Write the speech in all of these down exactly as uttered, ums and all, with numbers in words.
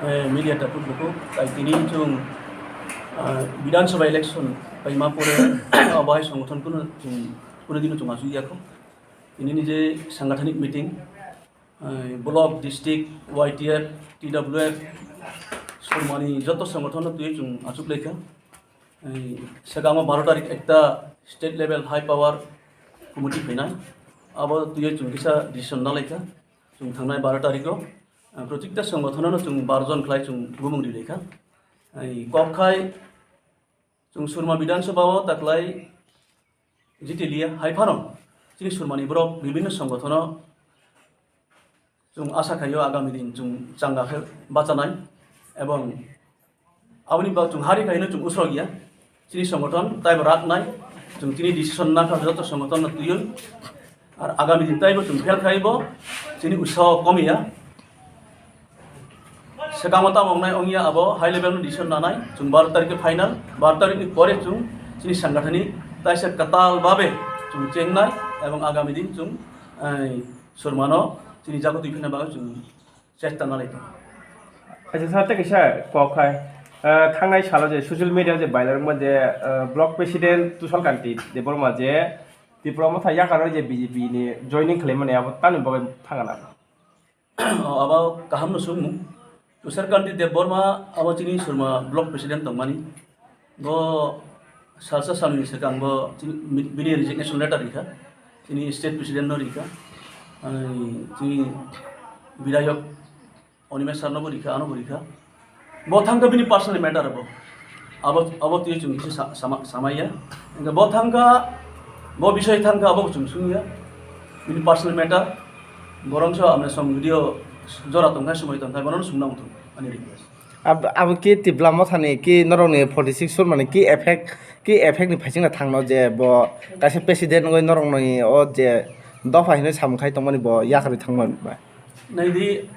Eh, media takhuk bukhuk, tai tini chwng, ah, Bidhan Sabha election paima pore, abo hai songothono chwng kuno dino chwng achuk yakho. Tini ni je sangathanik meeting, eh, block, district, Y T F, T W F, Surmani joto songothono twi chwng achuk laikha. Eh, swkango baro tarik ekta state level high power committee phainai. Abo twi chwng kisa decision nalaikha. Chwng thangnai baro tariko, eh, protikta songothonono chwng baro jon khlai chwng bumung rilaikha. Ai kok khai chwng Surma Bidhan Sabha o taklai jitiliya hai phano chini Surmani borok bibinno songothono chwng asa khaio agami din chwng changa khe bachanai, ebong aboni ba chwng hari khaino chwng usrok ya. Chini songothon taibo rak nai, chwng chini decision nakha joto songothon no twiwi. Ar agami din taibo chwng fail khaibo, chini usaho komiya. Swkango tamo wngnai wngya abo high level no decision nanai, chwng baro tarikhe final, baro tarikni pore chwng chini sangathani taisa kwtal babe chwng chengnai, ebong agami din chwng, eh, Surmano chini jago twi phina bagwi chwng chesta nalai tongo. Acha sir, tei kaisa kok hai, eh, thangnai salo je social media je viral wngma je, eh, block president Tushar Kanti Debbarma je Tipra Motha yakaro je B J P ni joining khlaimani abo tamni bagwi thangana? O, abo kaham no sungmung. Tushar Kanti Debbarma abo chini Surma block president tongmani. Bo salsa salni swkang bo chini, bini resignation letter rikha. Chini state president no rikha. Ai, chini bidayok Animesh sir no bo rikha, ano bo rikha. Bo thangkha bini personal matter bo. Abo, abo twi chwng kisa sa-, sama, samaya. Hingke bo thangkha, bo bisoi thangkha, abo chwng sungya. Bini personal matter. Borong so amne song video jora tongkha, somoi tongkha, bono sungna muthung, ani request. Ab-, abo ki Tipra Mothani ki norokni forty six Surmani ki effect, ki effect ni phaisingna thangno je bo kaisa president wngwi norokni o je dopha hinwi samung khai tongmani bo yakarwi thangmani ba? Naidi,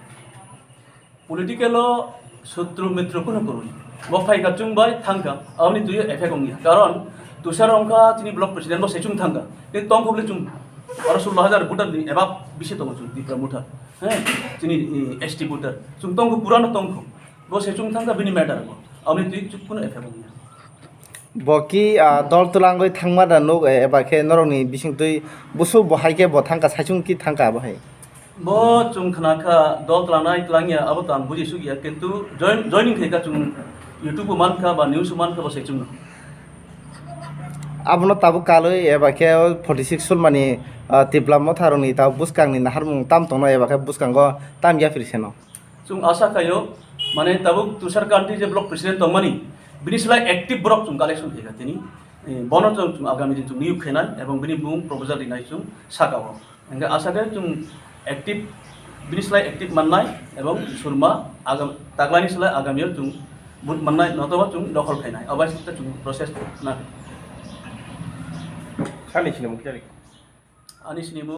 political o sutru mitru kunu kwrwi. Bo phaikha chwng bai thangkha, aboni twi effect wngya. Karon Tushar wngkha chini block president, bo se chwng thangkha. Tei tongkha bole chwng aro sullo hajar voter ni eba bisi tongo chwng Tipra Motha. He, chini, eh, S T voter. Chwng tongkha, purano tongkha. Bo se chwng thangkha bini matter bo. Aboni twi chwng kunu effect wngya. Bo ki, ah, dol twlangwi thangma da nuk, eh, eba khe norokni bisingtwi busu bo hai khe bo thangkha, saichung ki thangkha abo hai? Bo chwng khna kha dol twlangnai twlangya, abo to ang buji suk ya, kintu join, joining khai kha chwng YouTube o man kha ba news o man kha bo se chwngno. Abono tabuk kalwi eba khe o forty six Surmani, ah, Tipra Motha rokni tabuk bwskangni naharmung tam tongno eba khe bwskango tam yaphri seno? Chwng asa khaio, mane tabuk Tushar Kanti je block president tongmani, bini slai active borok chwng collection khaikha tini. Eh, bono chwng, chwng agami din chwng niyok khainai ebong bini bumung proposal rinai chwng saka o. Hingke asa khe chwng active, bini slai active mannai ebong Surma agam-, taklaini slai agamio chwng vote mannai, notoba chwng dokhol khainai. Abai sikta chwng process na. Sani sini mukti. Ani sini mo